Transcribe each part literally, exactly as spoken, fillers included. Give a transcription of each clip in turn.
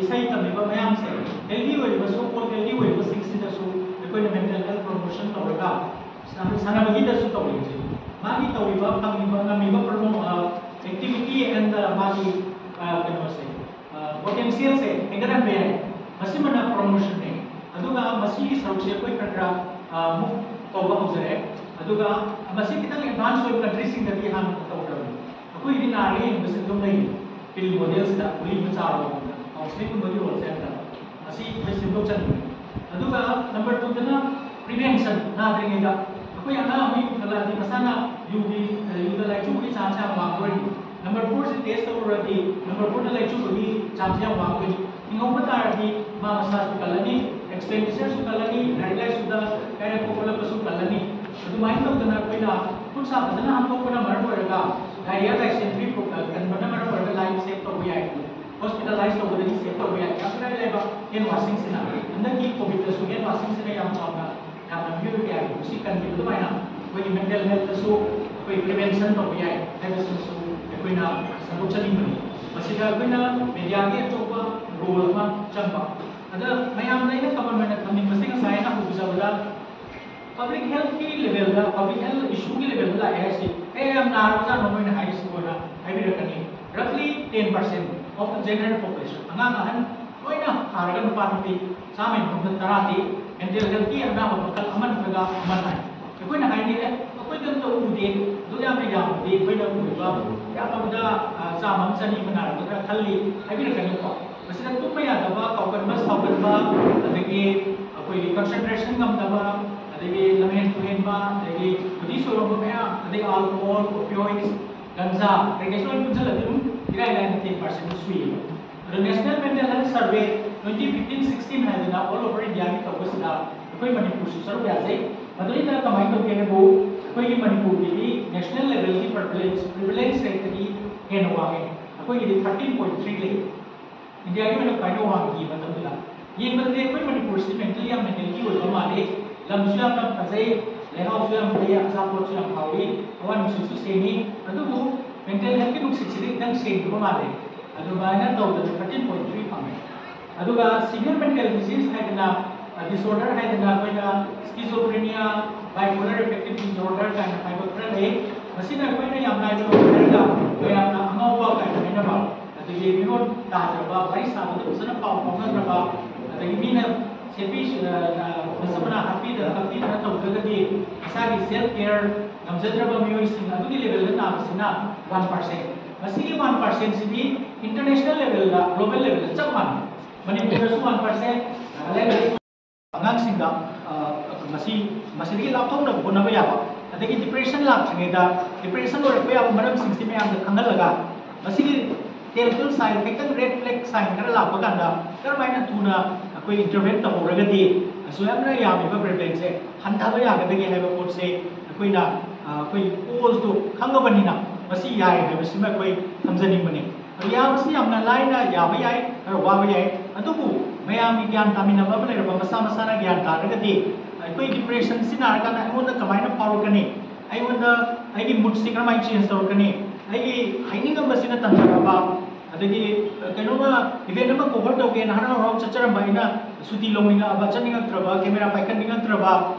ꯏꯁꯩ ꯇꯝꯃꯤꯕ ꯃꯌꯥꯝꯁꯦ, healthy ꯑꯣꯏꯔꯤꯕ, so called healthy ꯑꯣꯏꯔꯤꯕꯁꯤꯡꯁꯤꯗꯁꯨ ꯑꯩꯈꯣꯏꯅ mental health promotion ꯇꯧꯔꯒ ꯁꯥꯟꯅ-, ꯁꯥꯟꯅꯕꯒꯤꯗꯁꯨ ꯇꯧꯔꯤꯁꯦ꯫ ꯃꯥꯒꯤ ꯇꯧꯔꯤꯕ, ꯐꯪꯉꯤꯕ, ꯉꯝꯃꯤꯕ promo-, ꯑ, activity and, ꯑ, ꯃꯥꯒꯤ, ꯑ, ꯀꯩꯅꯣꯁꯦ, ꯑ, potentialꯁꯦ ꯍꯦꯟꯒꯠꯍꯟꯕ ꯌꯥꯏ꯫ ꯃꯁꯤꯃꯅ promotionꯅꯦ꯫ ꯑꯗꯨꯒ ꯃꯁꯤꯒꯤ ꯁꯔꯨꯛꯁꯦ ꯑꯩꯈꯣꯏ ꯈꯔ ꯈꯔ, ꯑ, move ꯇꯧꯕ ꯍꯧꯖꯔꯦ꯫ ꯑꯗꯨꯒ ꯃꯁꯤ ꯈꯤꯇꯪ advance ꯑꯣꯏꯕ countryꯁꯤꯡꯗꯗꯤ ꯍꯥꯟꯅ ꯇꯧꯈ꯭ꯔꯕꯅꯤ꯫ ꯑꯩꯈꯣꯏꯒꯤꯗꯤ ꯅꯥꯔꯒ ꯌꯦꯡꯕꯁꯤ ꯑꯗꯨꯝ ꯂꯩ꯫ Pill modelꯁꯤꯗ ꯒꯨꯂꯤ ꯑꯃ ꯆꯥꯔꯣ, counselling ꯒꯨꯝꯕꯒꯤ roleꯁꯦ ꯍꯟꯗꯛ ꯃꯁꯤ ꯑꯩꯈꯣꯏ ꯁꯦꯝꯗꯣꯛꯆꯅꯤꯡꯉꯤ꯫ ꯑꯗꯨꯒ number twoꯗꯅ prevention, ꯅꯥꯗ꯭ꯔꯤꯉꯩꯗ꯫ ꯑꯩꯈꯣꯏ ꯑꯉꯥꯡ ꯑꯃ ꯌꯨ ꯊꯛꯂꯛꯑꯗꯤ ꯃꯁꯥꯅ ꯌꯨꯒꯤ, ꯌꯨꯗ ꯂꯥꯏꯆꯨꯕꯒꯤ chance ꯌꯥꯝ ꯋꯥꯡꯗꯣꯔꯤꯅꯤ꯫ Number fourꯁꯦ test ꯇꯧꯔꯨꯔꯗꯤ number fourꯗ ꯂꯥꯏꯆꯨꯕꯒꯤ chance ꯌꯥꯝ ꯋꯥꯡꯗꯣꯏꯅꯤ꯫ ꯊꯤꯡꯍꯧꯕ ꯇꯥꯔꯗꯤ ꯃꯥ ꯃꯁꯥꯁꯨ ꯀꯜꯂꯅꯤ, expenditureꯁꯨ ꯀꯜꯂꯅꯤ, ꯂꯥꯏꯔꯤꯛ ꯂꯥꯏꯁꯨꯗ ꯀꯥꯏꯔꯛꯄ ꯈꯣꯠꯂꯛꯄꯁꯨ ꯀꯜꯂꯅꯤ꯫ ꯑꯗꯨꯃꯥꯏꯅ ꯇꯧꯗꯅ ꯑꯩꯈꯣꯏꯅ ꯈꯨꯠ ꯁꯥ ꯐꯖꯅ ꯍꯥꯝꯗꯣꯛꯄꯅ ꯃꯔꯝ ꯑꯣꯏꯔꯒ diarrhea, dysentery ꯀꯟꯕꯅ ꯃꯔꯝ ꯑꯣꯏꯔꯒ life save ꯇꯧꯕ ꯌꯥꯏ꯫ Hospitalize ꯇꯧꯕꯗꯒꯤ save ꯇꯧꯕ ꯌꯥꯏ꯫ ꯌꯥꯝ ꯏꯔꯥꯏ ꯂꯥꯏꯕ hand washingꯁꯤꯅ꯫ ꯍꯟꯗꯛꯀꯤ COVIDꯇꯁꯨ hand washingꯁꯤꯅ ꯌꯥꯝ ꯆꯥꯎꯅ ꯌꯥꯝꯅ ꯃꯤꯑꯣꯏꯕ ꯀꯌꯥꯒꯤ ꯄꯨꯟꯁꯤ ꯀꯟꯈꯤꯕ ꯑꯗꯨꯃꯥꯏꯅ ꯑꯩꯈꯣꯏꯒꯤ mental healthꯇꯁꯨ ꯑꯩꯈꯣꯏ prevention ꯇꯧꯕ ꯌꯥꯏ ꯍꯥꯏꯕꯁꯤꯃꯁꯨ ꯑꯩꯈꯣꯏꯅ ꯁꯟꯗꯣꯛꯆꯅꯤꯡꯕꯅꯤ꯫ ꯃꯁꯤꯗ ꯑꯩꯈꯣꯏꯅ mediaꯒꯤ ꯑꯆꯧꯕ role ꯑꯃ ꯆꯪꯕ꯫ ꯑꯗ ꯃꯌꯥꯝꯗ ꯑꯩꯅ common ꯑꯣꯏꯅ ꯊꯝꯅꯤꯡꯕꯁꯤ ꯉꯁꯥꯏ ꯑꯩꯅ ꯍꯧꯖꯕꯗ public healthꯀꯤ levelꯗ, public health issueꯒꯤ levelꯗ ꯂꯥꯛꯑꯦ ꯍꯥꯏꯁꯤ, "ꯑꯦ, ꯌꯥꯝ ꯅꯥꯔꯕꯖꯥꯠꯅꯣ ꯃꯣꯏꯅ ꯍꯥꯏꯔꯤꯁꯤꯕꯣꯅ" ꯍꯥꯏꯕꯤꯔꯛꯀꯅꯤ꯫ Roughly ten percent of the general population, ꯑꯉꯥꯡ ꯑꯍꯟ ꯂꯣꯏꯅ ꯊꯥꯔꯒ ꯅꯨꯄꯥ ꯅꯨꯄꯤ ꯆꯥꯝꯃꯒꯤ ꯃꯅꯨꯡꯗ ꯇꯔꯥꯗꯤ mental healthꯀꯤ ꯑꯅꯥꯕ ꯃꯈꯜ ꯑꯃ ꯅꯠꯇ꯭ꯔꯒ ꯑꯃ ꯅꯥꯏ꯫ ꯑꯩꯈꯣꯏꯅ ꯍꯥꯏꯅꯤ, "ꯑꯦ, ꯑꯩꯈꯣꯏꯗ ꯑꯝꯇ ꯎꯗꯦ, ꯑꯗꯨ ꯌꯥꯝꯅ ꯌꯥꯝꯕꯗꯤ ꯑꯩꯈꯣꯏꯅ ꯎꯔꯤꯕ ꯌꯥꯝꯂꯕꯗ, ꯑ, ꯆꯥꯝꯃ ꯑꯃ ꯆꯅꯤ ꯑꯃ ꯅꯥꯔꯝꯒꯗ꯭ꯔꯥ ꯈꯜꯂꯤ" ꯍꯥꯏꯕꯤꯔꯛꯀꯅꯤꯀꯣ꯫ ꯃꯁꯤꯗ ꯇꯨꯝꯕ ꯌꯥꯗꯕ, ꯀꯥꯎꯒꯟꯕ, ꯁꯥꯎꯒꯟꯕ, ꯑꯗꯒꯤ ꯑꯩꯈꯣꯏꯒꯤ concentration ꯉꯝꯗꯕ, ꯑꯗꯒꯤ ꯂꯝꯍꯦꯟ ꯇꯨꯍꯦꯟꯕ, ꯑꯗꯒꯤ ꯕꯨꯙꯤ ꯆꯨꯔꯝꯕ ꯃꯌꯥꯝ, ꯑꯗꯩ alcohol, opioids, ꯒꯟꯖꯥ, ꯀꯩꯀꯩꯁꯨ ꯂꯣꯏ ꯄꯨꯟꯁꯤꯜꯂꯗꯤ ꯑꯗꯨꯝ ꯏꯔꯥꯏ ꯂꯥꯏꯅ ten percent ꯁꯨꯏꯌꯦꯕ꯫ ꯑꯗꯣ National Mental Health Survey twenty fifteen sixteen ꯍꯥꯏꯗꯅ all over Indiaꯒꯤ ꯇꯧꯕꯁꯤꯗ ꯑꯩꯈꯣꯏ ꯃꯅꯤꯄꯨꯔꯁꯨ ꯁꯔꯨꯛ ꯌꯥꯖꯩ꯫ ꯃꯗꯨꯗꯩꯗ ꯀꯃꯥꯏꯅ ꯇꯧꯒꯦ ꯍꯥꯏꯕꯨ, ꯑꯩꯈꯣꯏꯒꯤ ꯃꯅꯤꯄꯨꯔꯒꯤꯗꯤ national levelꯒꯤ prevalence, prevalence rateꯇꯒꯤ ꯍꯦꯟꯅ ꯋꯥꯡꯉꯦ꯫ ꯑꯩꯈꯣꯏꯒꯤꯗꯤ thirteen point three ꯂꯩ꯫ ꯏꯟꯗꯤꯌꯥꯒꯤ ꯑꯣꯏꯅ ꯈ꯭ꯋꯥꯏꯗꯒꯤ ꯋꯥꯡꯈꯤ ꯃꯇꯝꯗꯨꯗ꯫ ꯌꯦꯡꯕꯗꯗꯤ ꯑꯩꯈꯣꯏ ꯃꯅꯤꯄꯨꯔꯁꯤ mentally ꯌꯥꯝꯅ healthy ꯑꯣꯏꯕ ꯃꯥꯜꯂꯤ꯫ ꯂꯝꯁꯨ ꯌꯥꯝꯅ ꯐꯖꯩ, ꯂꯩꯍꯥꯎꯁꯨ ꯌꯥꯝ ꯐꯩ, ꯑꯆꯥꯄꯣꯠꯁꯨ ꯌꯥꯝ ꯍꯥꯎꯏ, ꯍꯋꯥ ꯅꯨꯡꯁꯤꯠꯁꯨ ꯁꯦꯡꯉꯤ꯫ ꯑꯗꯨꯕꯨ mental healthꯀꯤ ꯅꯨꯡꯁꯤꯠꯁꯤꯗꯤ ꯈꯤꯇꯪ ꯁꯦꯡꯗꯕ ꯃꯥꯜꯂꯦ꯫ ꯑꯗꯨꯃꯥꯏꯅ ꯇꯧꯗꯅ thirteen point three ꯐꯪꯉꯦ꯫ ꯑꯗꯨꯒ severe mental disease ꯍꯥꯏꯗꯅ, disorder ꯍꯥꯏꯗꯅ ꯑꯩꯈꯣꯏꯅ schizophrenia, bipolar affective disorder ꯀꯥꯏꯅ ꯍꯥꯏꯕ ꯈꯔ ꯂꯩ꯫ ꯃꯁꯤꯅ ꯑꯩꯈꯣꯏꯅ ꯌꯥꯝ ꯂꯥꯏꯅ ꯍꯥꯏꯔꯒ ꯃꯌꯥꯝꯅ ꯑꯉꯥꯎꯕ ꯀꯥꯏꯅ ꯍꯥꯏꯅꯕ, ꯑꯗꯒꯤ ꯃꯤꯔꯣꯜ ꯇꯥꯗ꯭ꯔꯕ, ꯋꯥꯔꯤ ꯁꯥꯕꯗ ꯐꯖꯅ ꯄꯥꯎ ꯐꯥꯎꯅꯗ꯭ꯔꯕ, ꯑꯗꯒꯤ ꯃꯤꯅ ꯁꯦꯠꯄꯤ ꯃꯁꯝ ꯃꯅꯥ ꯍꯥꯠꯄꯤꯗꯅ ꯈꯣꯠꯄꯤꯗꯅ ꯇꯧꯗ꯭ꯔꯒꯗꯤ ꯃꯁꯥꯒꯤ self care ꯉꯝꯖꯗ꯭ꯔꯕ ꯃꯤꯑꯣꯏꯁꯤꯡ ꯑꯗꯨꯒꯤ level ꯗ ꯅꯥꯕꯁꯤꯅ one percent꯫ ꯃꯁꯤꯒꯤ one percent ꯁꯤꯗꯤ international level ꯗ, global level ꯗ ꯆꯞ ꯃꯥꯟꯅꯩ꯫ ꯃꯅꯤꯄꯨꯔꯗꯁꯨ one percent, ꯅꯥꯒꯥꯂꯦꯟꯗꯁꯨ꯫ ꯑꯉꯥꯡꯁꯤꯡꯗ, ꯑ, ꯃꯁꯤ, ꯃꯁꯤꯗꯒꯤ ꯂꯥꯞꯊꯣꯛꯅꯕ ꯍꯣꯠꯅꯕ ꯌꯥꯕ, ꯑꯗꯒꯤ depression ꯂꯥꯛꯇ꯭ꯔꯤꯉꯩꯗ depression ꯑꯣꯏꯔꯛꯄ ꯌꯥꯕ ꯃꯔꯝꯁꯤꯡꯁꯤ ꯃꯌꯥꯝꯗ ꯈꯪꯍꯜꯂꯒ, ꯃꯁꯤꯒꯤ telltale sign, ꯈꯤꯇꯪ red flag sign ꯈꯔ ꯂꯥꯛꯄ ꯀꯥꯟꯗ ꯀꯔꯝꯍꯥꯏꯅ ꯊꯨꯅ ꯑꯩꯈꯣꯏ intervene ꯇꯧꯍꯧꯔꯒꯗꯤ ꯑꯁꯨꯛ ꯌꯥꯝꯅ ꯌꯥꯝꯃꯤꯕ prevalence ꯁꯦ ꯍꯟꯊꯕ ꯌꯥꯒꯗꯒꯦ ꯍꯥꯏꯕ ꯄꯣꯠꯁꯦ ꯑꯩꯈꯣꯏꯅ, ꯑ, ꯑꯩꯈꯣꯏ cause ꯇꯣ ꯈꯪꯉꯕꯅꯤꯅ ꯃꯁꯤ ꯌꯥꯏ ꯍꯥꯏꯕꯁꯤꯃ ꯑꯩꯈꯣꯏ ꯊꯝꯖꯅꯤꯡꯕꯅꯤ꯫ ꯑꯗꯨ ꯌꯥꯕꯁꯤ ꯌꯥꯝꯅ ꯂꯥꯏꯅ ꯌꯥꯕ ꯌꯥꯏ, ꯈꯔ ꯋꯥꯕ ꯌꯥꯏ, ꯑꯗꯨꯕꯨ ꯃꯌꯥꯝꯒꯤ ꯒ꯭ꯌꯥꯟ ꯇꯥꯃꯤꯟꯅꯕ ꯑꯃ ꯂꯩꯔꯕ, ꯃꯁꯥ ꯃꯁꯥꯅ ꯒ꯭ꯌꯥꯟ ꯇꯥꯔꯒꯗꯤ ꯑꯩꯈꯣꯏ depression ꯁꯤ ꯅꯥꯔꯀꯥꯟꯗ ꯑꯩꯉꯣꯟꯗ ꯀꯃꯥꯏꯅ ꯐꯥꯎꯔꯛꯀꯅꯤ, ꯑꯩꯉꯣꯟꯗ ꯑꯩꯒꯤ mood ꯁꯤ ꯀꯔꯝꯍꯥꯏꯅ change ꯇꯧꯔꯛꯀꯅꯤ, ꯑꯩꯒꯤ ꯍꯥꯏꯅꯤꯡꯉꯝꯕꯁꯤꯅ ꯇꯟꯖꯔꯕ, ꯑꯗꯒꯤ ꯀꯩꯅꯣꯝꯃ event ꯑꯃ cover ꯇꯧꯒꯦꯅ ꯍꯔꯥꯎ ꯍꯔꯥꯎ ꯆꯠꯆꯔꯝꯕ ꯑꯩꯅ ꯁꯨꯇꯤ ꯂꯧꯅꯤꯡꯉꯛꯑꯕ, ꯆꯠꯅꯤꯡꯉꯛꯇ꯭ꯔꯕ, camera ꯄꯥꯏꯈꯠꯅꯤꯡꯉꯛꯇ꯭ꯔꯕ,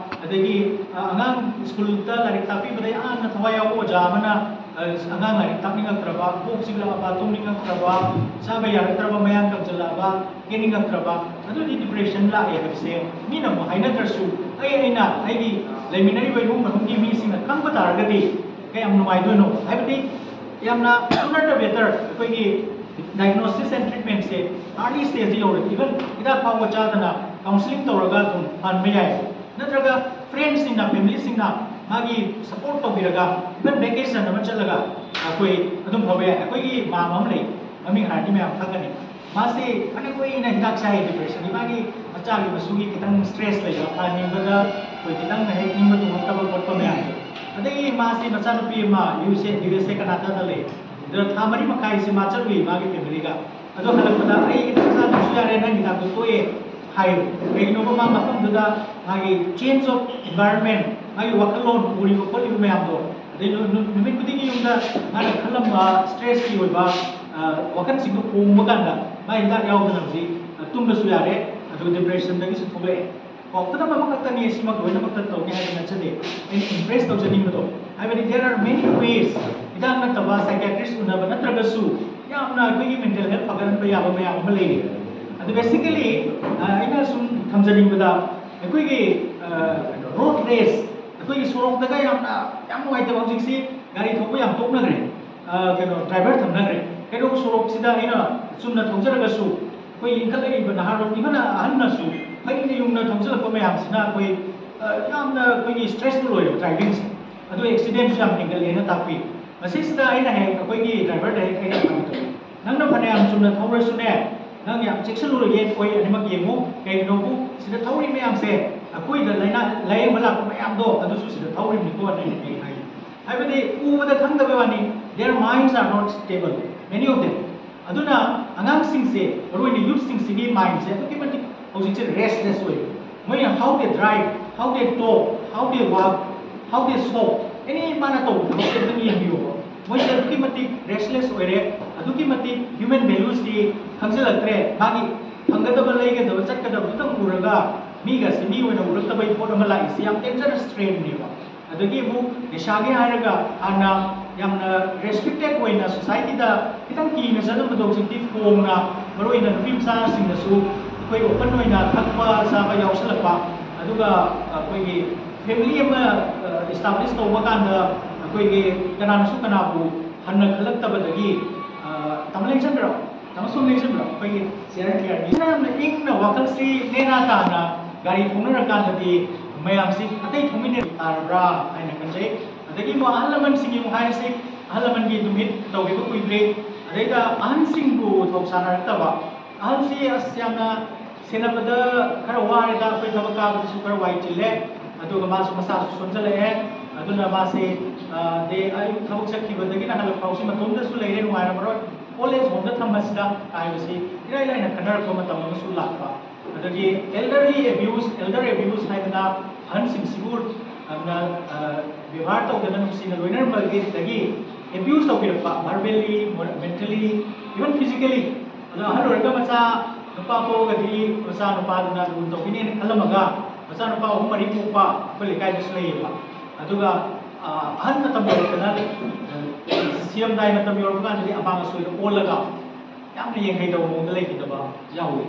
ꯑꯗꯒꯤ, ꯑ, ꯑꯉꯥꯡ ꯁ꯭ꯀꯨꯜꯗ ꯂꯥꯏꯔꯤꯛ ꯇꯥꯛꯄꯤꯕꯗ ꯌꯥꯝꯅ ꯊꯋꯥꯏ ꯌꯥꯎꯕ ꯑꯣꯖꯥ ꯑꯃꯅ, ꯑ, ꯑꯉꯥꯡ ꯂꯥꯏꯔꯤꯛ ꯇꯥꯛꯅꯤꯡꯉꯛꯇ꯭ꯔꯕ, ꯀꯣꯛ ꯆꯤꯛꯂꯛꯑꯕ, ꯇꯨꯝꯅꯤꯡꯉꯛꯇ꯭ꯔꯕ, ꯆꯥꯕ ꯌꯥꯔꯛꯇ꯭ꯔꯕ, ꯃꯌꯥꯡ ꯀꯪꯁꯤꯜꯂꯛꯑꯕ, ꯀꯦꯅꯤꯡꯉꯛꯇ꯭ꯔꯕ, ꯑꯗꯨꯗꯤ depression ꯂꯥꯛꯑꯦ ꯍꯥꯏꯕꯁꯦ ꯃꯤꯅ ꯑꯃꯨꯛ ꯍꯥꯏꯅꯗ꯭ꯔꯁꯨ ꯑꯩ, ꯑꯩꯅ ꯑꯩꯒꯤ ꯂꯩꯃꯤꯟꯅꯔꯤꯕ ꯏꯃꯨꯡ ꯃꯅꯨꯡꯒꯤ ꯃꯤꯁꯤꯡꯅ ꯈꯪꯕ ꯇꯥꯔꯒꯗꯤ ꯀꯌꯥꯝ ꯅꯨꯡꯉꯥꯏꯗꯣꯏꯅꯣ? ꯍꯥꯏꯕꯗꯤ ꯌꯥꯝꯅ sooner the better ꯑꯩꯈꯣꯏꯒꯤ diagnosis and treatment say early stage ꯇ ꯌꯧꯔꯗꯤ, even ꯍꯤꯗꯥꯛ ꯐꯥꯎꯕ ꯆꯥꯗꯅ counselling ꯇꯧꯔꯒ ꯑꯗꯨꯝ ꯐꯍꯟꯕ ꯌꯥꯏ꯫ ꯅꯠꯇ꯭ꯔꯒ friends ꯁꯤꯡꯅ, family ꯁꯤꯡꯅ ꯃꯥꯒꯤ support ꯇꯧꯕꯤꯔꯒ, even vacation ꯑꯃ ꯆꯠꯂꯒ ꯑꯩꯈꯣꯏ ꯑꯗꯨꯝ ꯐꯕ ꯌꯥꯏ꯫ ꯑꯩꯈꯣꯏꯒꯤ ꯃꯥꯝꯃ ꯑꯃ ꯂꯩ, ꯃꯃꯤꯡ ꯍꯥꯏꯔꯗꯤ ꯃꯌꯥꯝ ꯈꯪꯒꯅꯤ꯫ ꯃꯥꯁꯤ ꯐꯅ ꯀꯨꯏꯅ ꯍꯤꯗꯥꯛ ꯆꯥꯏ depression ꯒꯤ꯫ ꯃꯥꯒꯤ ꯃꯆꯥꯒꯤ ꯃꯁꯨꯒꯤ ꯈꯤꯇꯪ stress ꯂꯩꯕ, ꯐꯍꯟꯅꯤꯡꯕꯗ ꯑꯩꯈꯣꯏ ꯈꯤꯇꯪ ꯍꯦꯛ ꯅꯤꯡꯕ ꯊꯨꯡꯉꯛꯇꯕ ꯈꯣꯠꯄ ꯃꯌꯥꯝꯗꯣ꯫ ꯑꯗꯒꯤ ꯃꯥꯁꯤ ꯃꯆꯥꯅꯨꯄꯤ ꯑꯃ ꯌꯨ ꯑꯦꯁ ꯑꯦ, ꯌꯨ ꯑꯦꯁ ꯑꯦ ꯀꯅꯥꯇꯥꯗ ꯂꯩ꯫ ꯑꯗꯨꯗ ꯊꯥ ꯃꯔꯤ ꯃꯈꯥꯏꯁꯤ ꯃꯥ ꯆꯠꯂꯨꯏ ꯃꯥꯒꯤ family ꯒ꯫ ꯑꯗꯣ ꯍꯜꯂꯛꯄꯗ "ꯑꯩ ꯍꯤꯗꯥꯛ ꯆꯥꯗ꯭ꯔꯁꯨ ꯌꯥꯔꯦ, ꯅꯪ ꯍꯤꯗꯥꯛꯇꯣ ꯇꯣꯛꯑꯦ" ꯍꯥꯏꯌꯦ꯫ ꯀꯩꯒꯤꯅꯣꯕ? ꯃꯥ ꯃꯐꯝꯗꯨꯗ ꯃꯥꯒꯤ change of environment, ꯃꯥꯒꯤ ꯋꯥꯈꯜꯂꯣꯟ, ꯎꯔꯤꯕ ꯈꯣꯠꯂꯤꯕ ꯃꯌꯥꯝꯗꯣ, ꯑꯗꯩ ꯅꯨ-, ꯅꯨ-, ꯅꯨꯃꯤꯠ ꯈꯨꯗꯤꯡꯒꯤ ꯌꯨꯝꯗ ꯃꯥꯅ ꯈꯜꯂꯝꯕ stress ꯀꯤ ꯑꯣꯏꯕ, ꯑ, ꯋꯥꯈꯜꯁꯤꯡꯗꯣ ꯍꯣꯡꯕ ꯀꯥꯟꯗ ꯃꯥ ꯍꯤꯗꯥꯛ ꯌꯥꯎꯗꯅ ꯍꯧꯖꯤꯛ, ꯑ, ꯇꯨꯝꯕꯁꯨ ꯌꯥꯔꯦ, ꯑꯗꯨꯒ ꯗꯤꯄ꯭ꯔꯦꯁꯟꯗꯒꯤꯁꯨ ꯊꯣꯛꯂꯛꯑꯦ꯫ ꯀꯣ, ꯈꯨꯗꯝ ꯑꯃꯈꯛꯇꯅꯤ, ꯁꯤꯃꯛ ꯂꯣꯏꯅꯃꯛꯇ ꯇꯧꯅꯤ ꯍꯥꯏꯕ ꯅꯠꯆꯗꯦ꯫ ꯑꯩꯅ ꯏꯝꯄ꯭ꯔꯦꯁ ꯇꯧꯖꯅꯤꯡꯕꯗꯣ ꯍꯥꯏꯕꯗꯤ, there are many ways, ꯍꯤꯗꯥꯛ ꯅꯠꯇꯕ ꯁꯥꯏꯀꯤꯌꯥꯇ꯭ꯔꯤꯁ ꯎꯅꯕ ꯅꯠꯇ꯭ꯔꯒꯁꯨ ꯌꯥꯝꯅ ꯑꯩꯈꯣꯏꯒꯤ ꯃꯦꯟꯇꯦꯜ ꯍꯦꯜꯊ ꯐꯒꯠꯍꯟꯕ ꯌꯥꯕ ꯃꯌꯥꯝ ꯑꯃ ꯂꯩꯔꯤ꯫ ꯑꯗꯨ ꯕꯦꯁꯤꯀꯦꯂꯤ ꯑꯩꯅ ꯁꯨꯝ ꯊꯝꯖꯅꯤꯡꯕꯗ, ꯑꯩꯈꯣꯏꯒꯤ ꯔꯣꯗ ꯔꯦꯁ, ꯑꯩꯈꯣꯏꯒꯤ ꯁꯣꯔꯣꯛꯇꯒ ꯌꯥꯝꯅ, ꯌꯥꯝ ꯅꯨꯡꯉꯥꯏꯇꯕ ꯍꯧꯖꯤꯛꯁꯤ, ꯒꯥꯔꯤ ꯊꯧꯕ ꯌꯥꯝ ꯇꯣꯛꯅꯈ꯭ꯔꯦ꯫ ꯑ, ꯀꯩꯅꯣ, ꯗ꯭ꯔꯥꯏꯚꯔ ꯊꯝꯅꯈ꯭ꯔꯦ꯫ ꯀꯩꯅꯣ, ꯁꯣꯔꯣꯛꯁꯤꯗ ꯑꯩꯅ ꯆꯨꯝꯅ ꯊꯧꯖꯔꯒꯁꯨ, ꯑꯩꯈꯣꯏ ꯏꯟꯈꯠꯂꯛꯏꯕ ꯅꯍꯥꯔꯣꯜ, ꯏꯚꯟ ꯑꯍꯟꯅꯁꯨ ꯐꯩꯅ ꯌꯨꯡꯅ ꯊꯧꯖꯤꯜꯂꯛꯄ ꯃꯌꯥꯝꯁꯤꯅ ꯑꯩꯈꯣꯏ, ꯑ, ꯌꯥꯝꯅ ꯑꯩꯈꯣꯏꯒꯤ ꯁ꯭ꯇ꯭ꯔꯦꯁꯐꯨꯜ ꯑꯣꯏꯕ ꯗ꯭ꯔꯥꯏꯚꯤꯡꯁꯦ, ꯑꯗꯨ ꯑꯦꯛꯁꯤꯗꯦꯟꯁꯨ ꯌꯥꯝ ꯍꯦꯟꯒꯠꯂꯦꯅ ꯇꯥꯛꯄꯤ꯫ ꯃꯁꯤꯁꯤꯗ ꯑꯩꯅ ꯍꯦꯛ ꯑꯩꯈꯣꯏꯒꯤ ꯗ꯭ꯔꯥꯏꯚꯔꯗ ꯍꯦꯛ ꯑꯩꯅ ꯍꯪꯉꯤ, "ꯅꯪꯅ ꯐꯅꯌꯥꯝ ꯆꯨꯝꯅ ꯊꯧꯔꯁꯨꯅꯦ, ꯅꯪ ꯌꯥꯝ ꯆꯦꯛꯁꯤꯜꯂꯨꯔꯒꯦ, ꯑꯩꯈꯣꯏ ꯑꯅꯤꯃꯛ ꯌꯦꯡꯉꯨ, ꯀꯩꯒꯤꯅꯣꯕꯨ ꯁꯤꯗ ꯊꯧꯔꯤ ꯃꯌꯥꯝꯁꯦ ꯑꯩꯈꯣꯏꯗ ꯂꯥꯏꯅꯥ ꯂꯥꯏꯌꯦꯡꯕ ꯂꯥꯛꯄ ꯃꯌꯥꯝꯗꯣ ꯑꯗꯨꯁꯨ ꯁꯤꯗ ꯊꯧꯔꯤꯕꯅꯤꯀꯣ" ꯑꯩꯅ ꯍꯦꯛ ꯍꯥꯏ꯫ ꯍꯥꯏꯕꯗꯤ ꯎꯕꯗ ꯈꯪꯗꯕꯩ ꯋꯥꯅꯤ, their minds are not stable, many of them꯫ ꯑꯗꯨꯅ ꯑꯉꯥꯡꯁꯤꯡꯁꯦ, ꯃꯔꯨꯑꯣꯏꯅ ꯌꯨꯠꯁꯤꯡꯁꯤꯒꯤ ꯃꯥꯏꯟꯁꯦ ꯑꯗꯨꯛꯀꯤ ꯃꯇꯤꯛ ꯍꯧꯖꯤꯛꯁꯦ ꯔꯦꯁꯂꯦꯁ ꯑꯣꯏ꯫ ꯃꯣꯏꯅ how they drive, how they talk, how they walk, how they shop, ꯑꯦꯅꯤ ꯃꯥꯅ ꯇꯧꯕ ꯊꯕꯛꯁꯦ ꯑꯗꯨꯝ ꯌꯦꯡꯕꯤꯌꯣꯕ, ꯃꯣꯏꯁꯦ ꯑꯗꯨꯛꯀꯤ ꯃꯇꯤꯛ ꯔꯦꯁꯂꯦꯁ ꯑꯣꯏꯔꯦ꯫ ꯑꯗꯨꯛꯀꯤ ꯃꯇꯤꯛ ꯍ꯭ꯌꯨꯃꯦꯟ ꯚꯦꯂ꯭ꯌꯨꯁꯤ ꯈꯪꯖꯤꯜꯂꯛꯇ꯭ꯔꯦ꯫ ꯃꯥꯒꯤ ꯐꯪꯒꯗꯕ, ꯂꯩꯒꯗꯕ, ꯆꯠꯀꯗꯕꯗꯨꯗꯪ ꯎꯔꯒ ꯃꯤꯒꯁꯦ ꯃꯤ ꯑꯣꯏꯅ ꯎꯔꯛꯇꯕꯒꯤ ꯄꯣꯠ ꯑꯃ ꯂꯥꯛꯏꯁꯤ ꯌꯥꯝ ꯗꯦꯟꯖꯔꯁ ꯇ꯭ꯔꯦꯟꯅꯦꯕ꯫ ꯑꯗꯒꯤ ꯑꯃꯨꯛ ꯅꯤꯁꯥꯒꯤ ꯍꯥꯏꯔꯒ, ꯍꯥꯟꯅ ꯌꯥꯝꯅ ꯔꯦꯁꯇ꯭ꯔꯤꯛꯇꯦꯠ ꯑꯣꯏꯅ ꯁꯣꯁꯥꯏꯇꯤꯗ ꯈꯤꯇꯪ ꯀꯤꯅ ꯆꯠꯂꯝꯕꯗꯣ ꯍꯧꯖꯤꯛꯇꯤ ꯐꯣꯡꯅ, ꯃꯔꯨꯑꯣꯏꯅ ꯅꯨꯄꯤ ꯃꯆꯥꯁꯤꯡꯅꯁꯨ ꯑꯩꯈꯣꯏ ꯑꯣꯄꯟ ꯑꯣꯏꯅ ꯊꯛꯄ ꯆꯥꯕ ꯌꯥꯎꯁꯜꯂꯛꯄ, ꯑꯗꯨꯒ ꯑꯩꯈꯣꯏꯒꯤ ꯐꯦꯃꯤꯂꯤ ꯑꯃ ꯏꯁꯇꯥꯕ꯭ꯂꯤꯁ ꯇꯧꯕ ꯀꯥꯟꯗ ꯑꯩꯈꯣꯏꯒꯤ ꯀꯅꯥꯅꯁꯨ ꯀꯅꯥꯕꯨ ꯍꯟꯅ ꯈꯜꯂꯛꯇꯕꯗꯒꯤ, ꯑ, ꯇꯥꯃꯣ ꯂꯦꯡꯁꯟꯕꯤꯔꯣ, ꯇꯥꯃꯣ ꯁꯣꯝ ꯂꯦꯡꯁꯟꯕꯤꯔꯣ, ꯑꯩꯈꯣꯏꯒꯤ ꯆꯤꯌꯔ ꯀꯤꯌꯔꯒꯤ ꯌꯥꯝꯅ ꯏꯪꯅ ꯋꯥꯈꯜꯁꯤ ꯅꯦꯅꯥ ꯇꯥꯅ ꯒꯥꯔꯤ ꯊꯧꯅꯔꯀꯥꯟꯗꯗꯤ ꯃꯌꯥꯝꯁꯤ ꯑꯇꯩ ꯊꯧꯃꯤꯟꯅ ꯇꯥꯔꯕ꯭ꯔꯥ ꯍꯥꯏꯅ ꯈꯟꯖꯩ꯫ ꯑꯗꯒꯤ ꯑꯃꯨꯛ ꯑꯍꯜ ꯂꯃꯟꯁꯤꯡꯒꯤ ꯑꯃꯨꯛ ꯍꯥꯏꯔꯁꯤ, ꯑꯍꯜ ꯂꯃꯟꯒꯤ ꯅꯨꯃꯤꯠ ꯇꯧꯈꯤꯕ ꯀꯨꯏꯗ꯭ꯔꯤ, ꯑꯗꯩꯗ ꯑꯍꯟꯁꯤꯡꯕꯨ ꯊꯧ ꯁꯥꯟꯅꯔꯛꯇꯕ, ꯑꯍꯟꯁꯤ ꯑꯁ ꯌꯥꯝꯅ ꯁꯦꯟꯅꯕꯗ ꯈꯔ ꯋꯥꯔꯦꯗ, ꯑꯩꯈꯣꯏ ꯊꯕꯛ ꯀꯥꯕꯗꯁꯨ ꯈꯔ ꯋꯥꯏ ꯆꯤꯜꯂꯦ, ꯑꯗꯨꯒ ꯃꯥꯁꯨ ꯃꯁꯥꯁꯨ ꯁꯣꯟꯖꯜꯂꯛꯑꯦ, ꯑꯗꯨꯅ ꯃꯥꯁꯦ, ꯑ, ꯗꯦ ꯑꯌꯨꯛ ꯊꯕꯛ ꯆꯠꯈꯤꯕꯗꯒꯤꯅ ꯍꯜꯂꯛ ꯐꯥꯎꯁꯤ ꯃꯇꯣꯝꯗꯁꯨ ꯂꯩꯔꯦ, ꯅꯨꯡꯉꯥꯏꯔꯝꯃꯔꯣꯏ, ꯑꯣꯜ ꯑꯦꯖ ꯍꯣꯝꯗ ꯊꯝꯕꯁꯤꯗ ꯍꯥꯏꯕꯁꯤ ꯏꯔꯥꯏ ꯂꯥꯏꯅ ꯈꯟꯅꯔꯛꯄ ꯃꯇꯝ ꯑꯃꯁꯨ ꯂꯥꯛꯄ꯫ ꯑꯗꯒꯤ ꯑꯦꯜꯗꯔꯂꯤ ꯑꯦꯕ꯭ꯌꯨꯁ, ꯑꯦꯜꯗꯔ ꯑꯦꯕ꯭ꯌꯨꯁ ꯍꯥꯏꯗꯅ ꯑꯍꯟꯁꯤꯡꯁꯤꯕꯨ ꯌꯥꯝꯅ, ꯑ, ꯕꯦꯕꯥꯔ ꯇꯧꯗꯅ ꯅꯨꯡꯁꯤꯅ ꯂꯣꯏꯅꯔꯝꯕꯗꯒꯤ ꯑꯦꯕ꯭ꯌꯨꯁ ꯇꯧꯕꯤꯔꯛꯄ, ꯚꯔꯕꯦꯜꯂꯤ, ꯃꯦꯟꯇꯦꯜꯂꯤ, ꯏꯚꯟ ꯐꯤꯖꯤꯀꯦꯜꯂꯤ꯫ ꯑꯗꯣ ꯑꯍꯜ ꯑꯣꯏꯔꯒ ꯃꯆꯥ ꯅꯨꯄꯥ ꯄꯣꯛꯑꯒꯗꯤ ꯃꯆꯥꯅꯨꯄꯥꯗꯨꯅ ꯂꯨꯅ ꯇꯧꯕꯤꯅꯦꯅ ꯈꯜꯂꯝꯃꯒ ꯃꯆꯥꯅꯨꯄꯥ ꯑꯍꯨꯝ ꯃꯔꯤ ꯄꯣꯛꯄ ꯑꯩꯈꯣꯏ ꯂꯩꯀꯥꯏꯗꯁꯨ ꯂꯩꯌꯦꯕ꯫ ꯑꯗꯨꯒ ꯑꯍꯟ ꯃꯇꯝ ꯌꯧꯔꯛꯇꯅ ꯁꯤꯔꯝꯗꯥꯏ ꯃꯇꯝ ꯌꯧꯔꯛꯄ ꯀꯥꯟꯗꯗꯤ ꯑꯄꯥꯡ ꯑꯁꯣꯏꯗ ꯑꯣꯜꯂꯒ ꯌꯥꯝꯅ ꯌꯦꯡꯍꯩꯗꯕ ꯃꯑꯣꯡꯗ ꯂꯩꯈꯤꯗꯕ ꯌꯥꯎꯏ꯫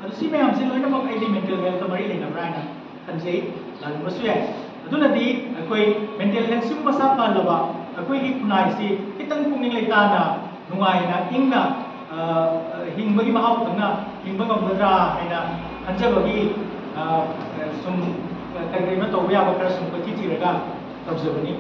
ꯑꯗꯣ ꯁꯤ ꯃꯌꯥꯝꯁꯤ ꯂꯣꯏꯅꯃꯛ ꯑꯩꯗꯤ ꯃꯦꯟꯇꯦꯜ ꯍꯦꯜꯠꯀ ꯃꯔꯤ ꯂꯩꯅꯕ꯭ꯔꯥ ꯍꯥꯏꯅ ꯈꯟꯖꯩ꯫ ꯂꯥꯜꯂꯝꯕꯁꯨ ꯌꯥꯏ꯫ ꯑꯗꯨꯅꯗꯤ ꯑꯩꯈꯣꯏ ꯃꯦꯟꯇꯦꯜ ꯍꯦꯜꯠꯁꯤꯕꯨ ꯃꯁꯥ ꯐꯍꯜꯂꯕ ꯑꯩꯈꯣꯏꯒꯤ ꯈꯨꯟꯅꯥꯏꯁꯤ ꯈꯤꯇꯪ ꯄꯨꯛꯅꯤꯡ ꯂꯩꯇꯥꯅ ꯅꯨꯡꯉꯥꯏꯅ ꯏꯪꯅ ꯍꯤꯡꯕꯒꯤ ꯃꯍꯥꯎ ꯈꯪꯅ ꯍꯤꯡꯕ ꯉꯝꯒꯗ꯭ꯔꯥ ꯍꯥꯏꯅ ꯈꯟꯖꯕꯒꯤ ꯁꯨꯝ ꯀꯔꯤ ꯀꯔꯤꯅꯣ ꯇꯧꯕ ꯌꯥꯕ ꯈꯔ ꯁꯨꯝ ꯀꯣꯏꯊꯤ ꯊꯤꯔꯒ ꯇꯧꯖꯕꯅꯤ꯫